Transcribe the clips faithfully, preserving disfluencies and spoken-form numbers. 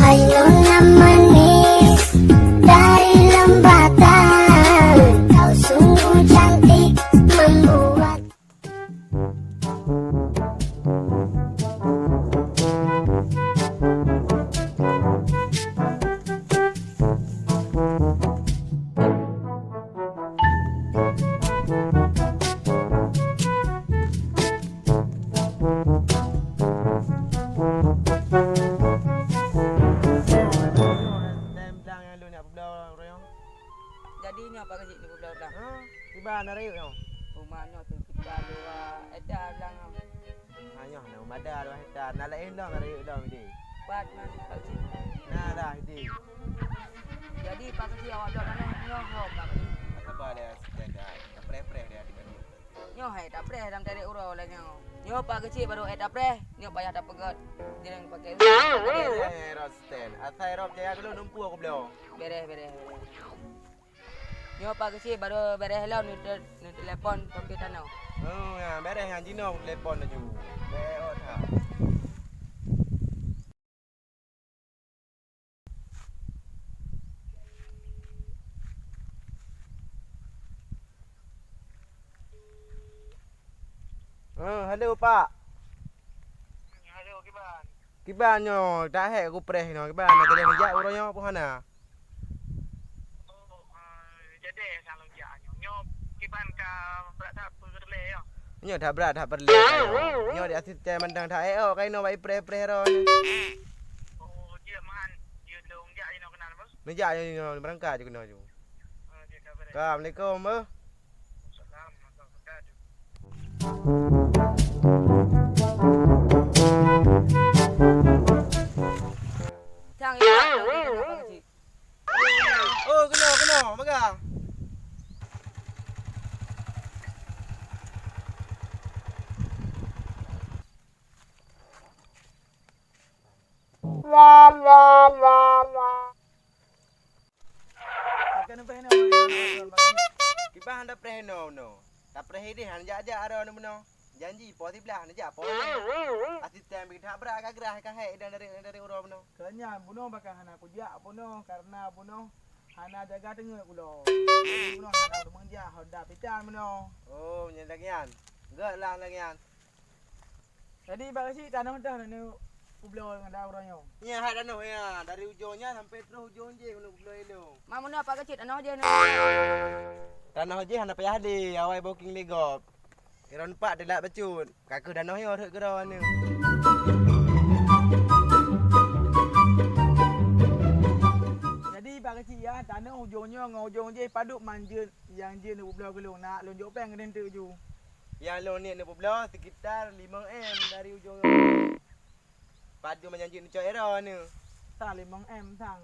Ayo nan manis dari lembah, kau sungguh cantik membuat. Jadi nyoe Pak Keuchik neubloe blang. Ha? Kiban na rayeuk nyoe? Rumoh nyoe teuh pita dua hekta blang. Ha, nyoe na mada dua hekta. Na laén lom na rayeuk lom idéh. Pat man Pak Keuchik. Na dah idéh. Jadi Pak Keuchik awak bloe tanoh nyoe ho Pak Keuchik. Apa dia sejaga? Preh-preh dia di mana? Nyoe hai tapreh lam tarek uroe lagèe nyoe. Nyoe Pak Keuchik baru hai tapreh, nyoe payah tapeugöt. Jireng pakai. Preh, Rosten. Asai rob jaya dulu numpu aku bloe. Bereh, bereh, bereh. Nyoe Pak Keuchik baru bereh lom neute-, neutelepon toke tanoh. Oh, ya, bereh nyang jinoe telepon laju. Bereh, oh, that. Eh, halo, Pak. Halo, kiban? Kiban nyoe, dak hék kupreh nyoe, kiban na gadôh neujak uroe nyoe peue hana? Oh, eh, jadi sang lôn jak nyoe. Nyoe kiban ka brat that peureulèe nyoe? Nyoe that brat that peureulèe nyoe. Nyoe di asisten mandang that hék, oh, kainoe bak ipreh-ipreh roh nyoe. Oh, jeuet meuhan, jeuet lôn jak inoe keunan, Bos? Neujak nyoe, nyoe, beurangkat ju keunoe ju. Oh, jeuet ka beureh. Assalamualaikum, Bos. Sang ibu, sang ibu, sang ibu. Oh, keunoe, keunoe, peugah. Ka keuneubeh nyoe, kiban hana preh nyoe, nyoe. Tapreh idéh hana jak-jak aroe nyoe bunoe. Janji poh siblaih hana jak poh nyoe. Asisten bit that brat ka grah ka hék dan dari, dari uroe bunoe. Keu nyan bunoe bahkan hana kujak bunoe karena bunoe hana jaga teungeut kulo. Jadi bunoe hana ureueng jak Honda pitan bunoe. Oh, nyan lagèe nyan. Gèt lah lagèe nyan. Jadi, Pak Keuchik, tanoh dah na neupubloe ngon dah uroe nyoe? Nyan hai tanoh nyan, dari ujong nyan sampai troh ujong jéh neupubloe ilong. Ma meunoe Pak Keuchik, tanoh jéh nyoe. Tanoh jéh hana payah lé, awai booking lé gob. Kira empat dilak bacut, ka keuh tanoh nyoe rhot keudroe nyoe. Jadi, Pak Keuchik, ya, tanoh ujong nyoe ngon ujong jéh padub man jeuet nyang jeuet neupubloe keu lôn, nak lôn jok péng keuneuk teuk ju. Nyang lôn niet neupubloe sekitar limong M dari ujong. Padub manyang jeuet neucok ero nyoe. Sang limong M sang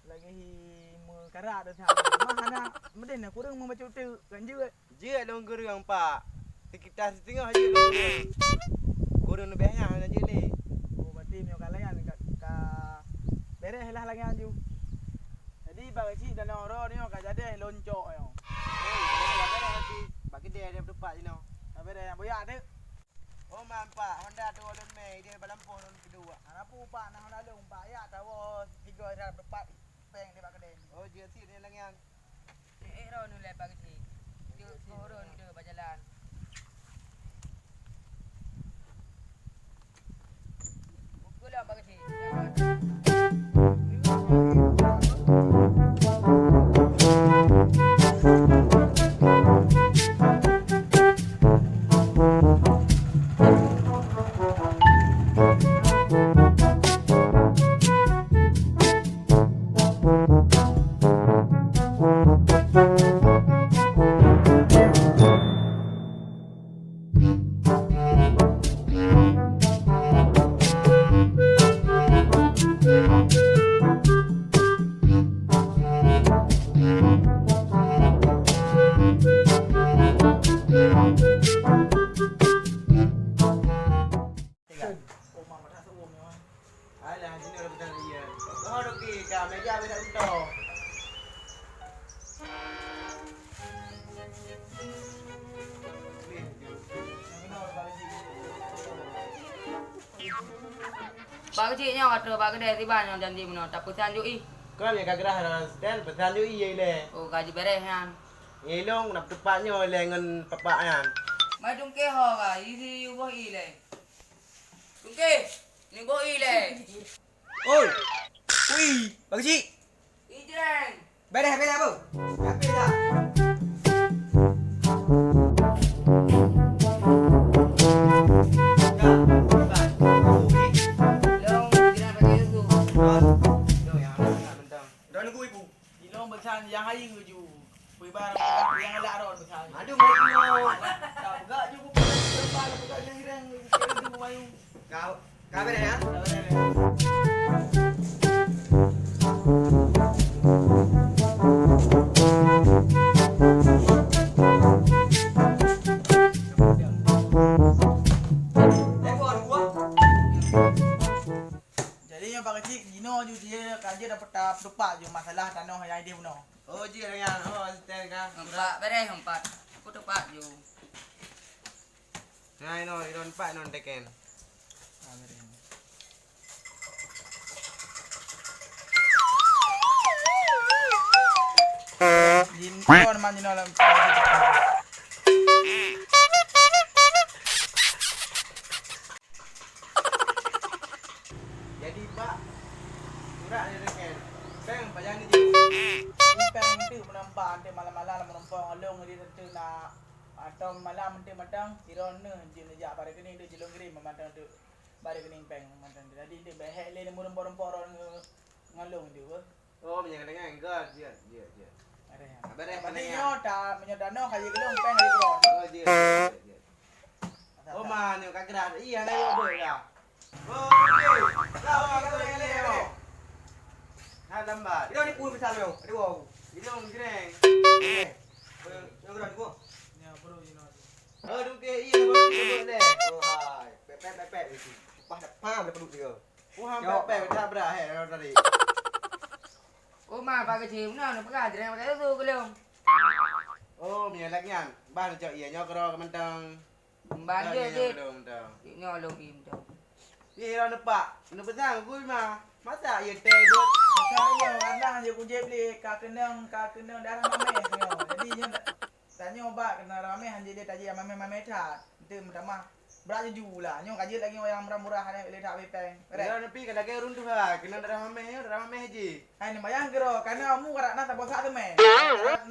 lagèe hi meukarat sang. Mah hana meudeh na kureueng meubacut teuk kan jeuet. Jeuet lôn kureueng, Pak. Sekitar siteungoh jeuet lôn kureueng. Kureueng leubeh nyan hana jeuet lé. Oh, berarti meunyoe ka layan ka, ka bereh lah lagèe nyan ju. Jadi, bak cit dan oro nyoe ka jadeh lôn cok nyoe. Eh, ka bereh, bak keudè dia teupat jinoe. Ka bereh nyang boyak teuk. Oh, man, Pak, Honda tu ulôn mè, dia balampôh lôn keudua. Hana peue, Pak, na Honda lôn, Pak, ya, tawoe tiga rab teupat péng di bak keudè. Oh, jeuet sit nyan lagèe nyan. Eh, eh, ron ulèe Pak Keuchik. Cuk, cuk, ron tu bak jalan. Bukula Pak Keuchik. Alah, sini orang petang dia. Oh, okey, ka meja beda utoh. Pak Keuchik nyoe ka troh bak keudè, tiba nyoe janji meunoe, tapeusan ju ié. Kon nyang ka grah asisten, peusan ju ié ilèe. Oh, ka jibeureh nyan. Ilôn na teupat nyoe ilèe ngon papak nyan. Mai tungkè ho ka, isi boh ié lé. Tungkè, ni boh ié lé. Oi. Ui, Pak Keuchik. Ijreng. Beres, beres apa? Habis dah. Dah, bukan. Long, jiran pakai susu. Long, yang mana nak bentang? Dah nunggu ibu. Ilôn peusan nyang hai ngeju. Peuibar nyang galak rot peusan. Aduh, mai ilôn. Tak peugah ju buku, lepas peugah nyang hirang, hirang ju mayu. Kau, kau beres, ya? Kau beres, ya? Lepas dua. Jadi, nyoe Pak Keuchik, jinoe ju jih ka jeuet dapeuet tapeutupat ju masalah tanoh nyang ideh bunoe. Oh, jeuet lagèe nyan. Oh, asisten ka. Empat, beres empat. Aku tupat ju. Nah, inoe, inoe empat, inoe teken. Ah, beres. Jinoe man jinoe lam. Jadi, Pak, surat ni, Raken. Pèng pajan ni jih? Pèng teuk meunampa, teuk malam-malam lam rumpong along, jadi teuk na atau malam teuk matang, sidroe neuh jeuet neujak bak rekening teuk, jilong kirim mantong teuk bak rekening pèng mantong teuk. Jadi, teuk bèk hék lé neumeurumpok-rumpok droe ngon lôn teuk, beuh. Oh, meunyo ka deungon, ka, jeuet, jeuet, jeuet. Ada ya. Sabar, eh, berarti nyoe ta, meunyo tanoh ka jeuet keu lôn, pèng ka jeuet keu droe. Oh, jeuet, jeuet, jeuet. Oh, ma, nyoe ka grah. Iya, na yue beuet ka. Oh, oke. Ka, ka, ka, ka, ka. Hai, lambat. Ida ni pun misal nyoe. Aduh, wow. Ida ngreng. Eh, nyoe grah tu. Nya, bro, you know. Oh, dungke, iya, bro, bro, bro, deh. Oh, hai. Pepet, pepet, pepet. Upah dah pam, dah peduk dia. Wah, pepet, pepet, dah berah, eh, tadi. Oh, ma, Pak Keuchik, meunan neupeugah, jreng pakai susu keu lôn. Oh, meunyo lagèe nyan, bah neucok ié nyoe keudroe keu mantong. Ban jeuet, jeuet. Nyoe lôn bri mantong. Ié lôn neupak, neupeusang gui ma. Masa ié teh buet? Bukan nyoe, karena jeuet kujép lé, ka keunong, ka keunong darah mamèh nyoe. Jadi nyoe Tanyoe bak keunan ramé han jeuet lé tajak mamèh-mamèh that. Enteuk meutamah brat juju lah. Nyoe ka jeuet lagèe nyang murah-murah han lé that bepeng. Rek. Nyoe neupie ka lagèe ureueng tuha, keunan darah mamèh nyoe, darah mamèh jih. Hai neubayang keudroe, kana mu karak na saboh sak teumé.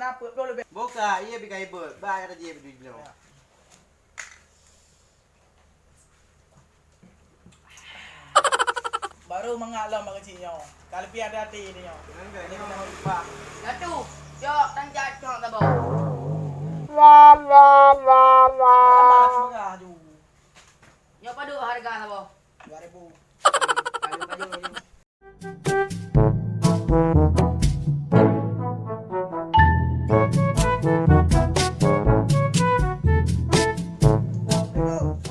Na peuet ploh leubeh. Boh ka, ié bi ka ibeuet. Ba ya tajak baju jinoe. Ya. Baru mangat lom Pak Keuchik nyoe. Ka leupie até-até nyoe. Latu, cok tan cok saboh. Nyoe padub hareuga saboh? Dua ribu. Padub, padub, padub.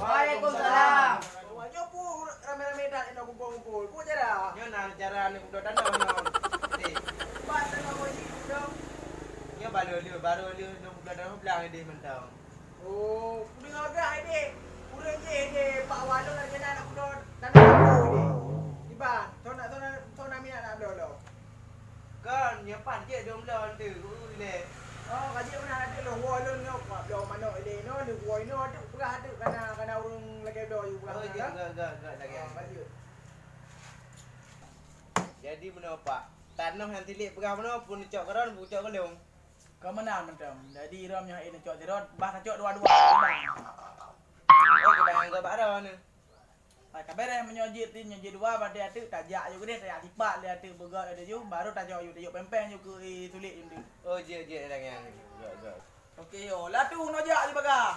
Waalaikumsalam. Wah, nyoe peue ramé-ramé that inoe kumpul-kumpul? Peue cara? Nyoe na cara aneuk muda tanoh nyoe. Pat tanoh nyoe kudo. Nyoe baru lheueh, baru lheueh nyoe muda tanoh blang idéh mantong. Oh, kudeungoe gah idéh. Ureueng jéh idéh bak walong lagèe na aneuk muda tanoh idéh. Iban, soe na, soe na, soe na minat na bloe lom. Kon, nyoe pat jeuet dong bloe teuh, ui lé. Oh, ka jeuet meunan ateueh lôn woe lôn nyoe, kuat bloe manok ilèe inoe, lheueh woe inoe ateueh peugah ateueh kana, kana ureueng lagèe bloe yue peugah. Oh, jeuet, gèt, gèt, gèt lagèe. Oh, ka jeuet. Jadi meunoe, Pak. Tanoh nyang tilék peugah meunoe pun neucok keudroe, pun neucok keu lôn. Ka meunan mantong. Jadi, rom nyoe hana neucok sidroe, bah tacok dua-dua. Oh, keubang anggô bak droeneuh. Hai, ka bèrèh meunyoe jeuet, nyoe jeuet dua, berarti ateueh tajak yue keudéh, tajak tipat lé ateueh beugöt laju, baru tajok yue, tajok péng-péng yue keu i sulet yue tu. Oh, jeuet, jeuet, lagèe nyan. Jeuet, jeuet. Oke, yo. Latu, nyoe jak lé bagah.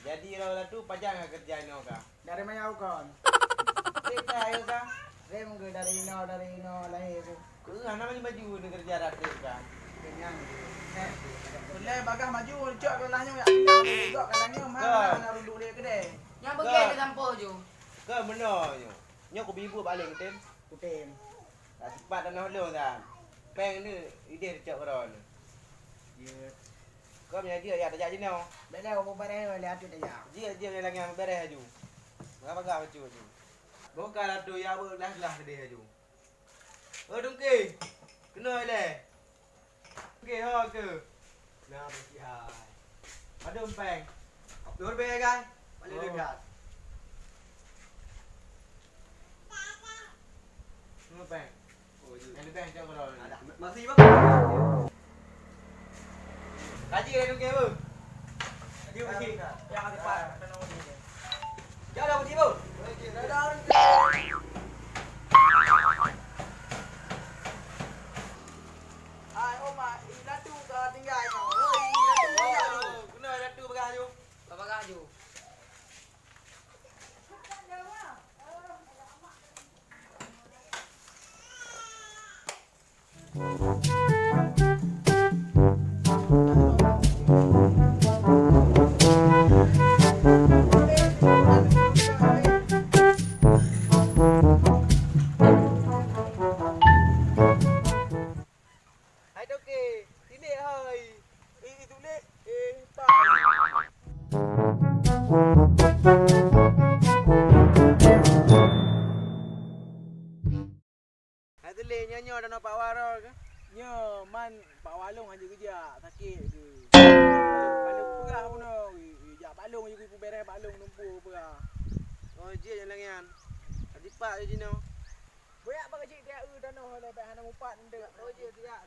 Jadi, latu pajan ka keureuja inoe ka? Dari manyang kon? Cit ka ayo ka? Rem ke dari inoe, dari inoe lahé ku. Keu hana maju-maju ni keureuja ratet ka. Kenyang. Peureulèe bagah maju, cok keulah nyoe yak pinah, gok keulah nyoe, ma hana runduk lé keudè. Nyang beugèt disampôh ju. Ka meunoe nyoe. Nyoe kubi ibu paléng tem. Kutem. Ka sipat tanoh lôn kan. Péng ni idéh dicok keudroe ni. Ye. Kau punya dia ya tajak jinoe. Bèk lé, aku bareh lé atu tajak. Jeuet, jeuet lé lagèe nyan bareh aju. Bagah-bagah bacut aju. Boh ka latu ya beu glah-glah keudeh aju. Oh, Tungki. Keunoe lé. Tungki, ho ke? Nah, Tungki hai. Padum pèng. Dua ribèe, kan? Paling dekat. Lima pèng. Oh, iya. Yang lebih cok kalau ni. Ada. Makasih, Bang. Kaji dah duduk, Bang. Kaji, kaji. Yang ada, Pak. Jauh dah, Bang. Hai, Oma, ih, latu ka tinggai nyoe. Hoi, ih, latu ka tinggai nyoe. Kena latu bagah aju. Bagah aju. Hai toke, tilik hai. Eh, tilik, eh, pak. Hai teulee, nyoe, nyoe danoe Pak Warol keuh? Nyoe man Pak Walong hana geujak, sakét geuh. Balong peugah bunoe, jak balong, jih peubereh balong numpuk peugah. Oh, jeuet nyang lagèe nyan. Ka jipak jih jinoe. Buyak bak keuchik tiak eu tanoh lé, bèk hana mupat ndeuek. Oh, jeuet tiak.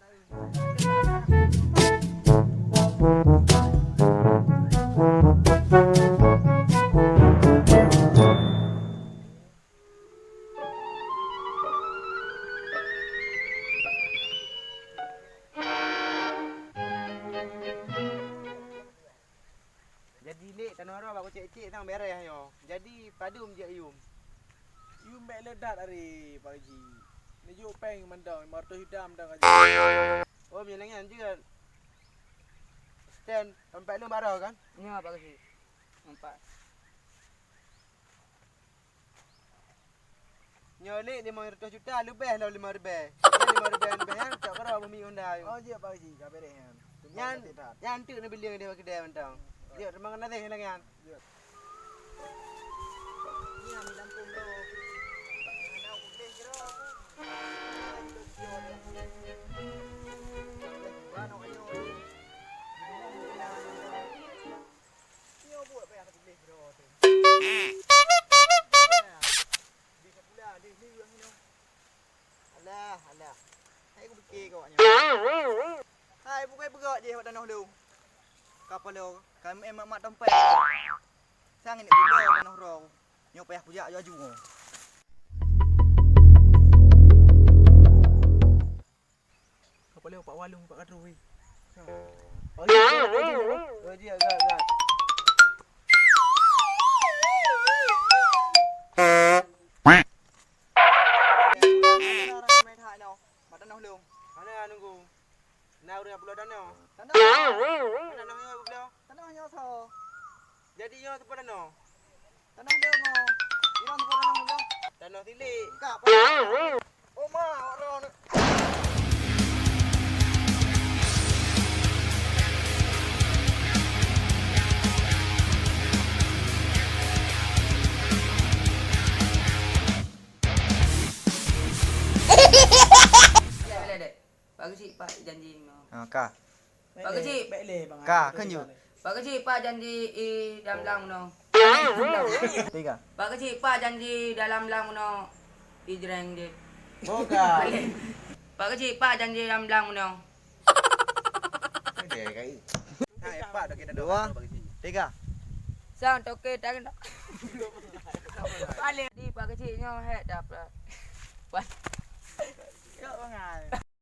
Jadi lé tanoh droe bak kucék-cék sang bereh nyoe. Jadi padum jeuet yum? Yum bèk le that ari Pak Haji. Neujok péng mantong, lima ratus juta mantong ka jeuet. Oh, meunyoe nyan jeuet. Stand, dompet lôn baroe kan? Nyoe Pak Haji. Nampak. Nyoe lé limong reutôh juta leubeh lom limong ribèe. Nyan limong ribèe leubeh nyan cok keudroe bumi Honda nyoe. Oh, jeuet Pak Haji, ka bereh nyan. Nyan, nyan teuk neubileung di kedai mantong. Jeuet, terima kasih lagèe nyan. Jeuet. Nyan lampu bro. Mana boleh jero aku. Nyoe buat payah keutuléh bro tu. Di sekolah, di ni urang ni. Alah, alah. Hai kupike kawak nyoe. Hai, bukai peugah jih bak tanoh lôn. Kapalo, kami mak-mak tompet. Sang ini kuda tanoh ro. Nyoe payah kujak aju-aju. Kapala Pak Walong, Pak Kadru, weh. Oh, iya, iya, iya, iya. Oh, iya, agak, agak. Mana nunggu? Na ureueng pulo tanoh. Tanoh. Tanoh nyoe pulo. Tanoh nyoe soe? Jadi nyoe teupeu tanoh. Tanoh dia mo. Irong teupeu tanoh dia. Tanoh tilik. Ka apa? Oh ma, orang. Pak Keuchik, Pak janji meunoe. Ha, ka. Pak Keuchik. Ka, kheun ju. Pak Keuchik, Pak janji i dalam blang meunoe. Tiga. Pak Keuchik, Pak janji dalam blang meunoe. I jreng jeuet. Bukan. Pak Keuchik, Pak janji dalam blang meunoe. Dua, tiga. Sang toke tangan. Paling di Pak Keuchik nyoe hek dah. Kok bangai.